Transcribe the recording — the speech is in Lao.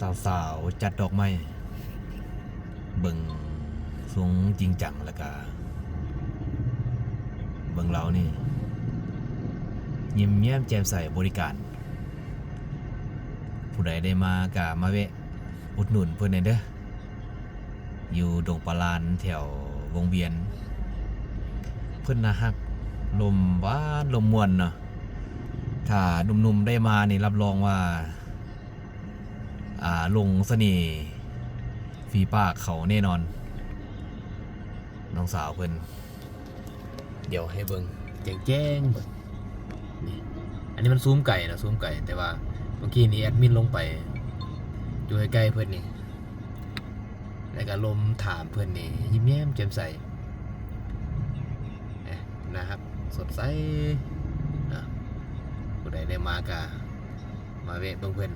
ສາວໆຈັດດອກໄມ້ ເບິ່ງຊົງຈິງຈັງ ແລ້ວກະເບິ່ງລາວນີ້ ຍິ້ມແຍ້ມແຈ່ມໃສບໍລິການ. ຜູ້ໃດໄດ້ມາກະມາແວະອຸດໜູນເພິ່ນແດ່ເດີ ຢູ່ດົງປາລານແຖວວົງວຽນ. ເພິ່ນໜ້າຮັກ ລົມຫວານລົມມ່ວນເນາະ. ຖ້າໜຸ່ມໆໄດ້ມານີ້ ຮັບຮອງວ່າ ອ່າ ຫຼົງສະເໜ່ຝີປາກເຂົາແນ່ນອນ ນ້ອງສາວເພິ່ນ. ດຽວໃຫ້ເບິ່ງແຈ້ງໆ ນີ້ ອັນນີ້ມັນຊູມໄກນະ ຊູມໄກ ແຕ່ວ່າເມື່ອກີ້ນີ້ແອດມິນລົງໄປຢູ່ໃກ້ໆເພິ່ນນີ້ ແລ້ວກະລົມຖາມເພິ່ນນີ້ ຍິ້ມແຍ້ມແຈ່ມໃສ ເອີ ໜ້າຮັກສົດໃສ. ອ່າ ຜູ້ໃດໄດ້ມາກະມາແວະເບິ່ງເພິ່ນ.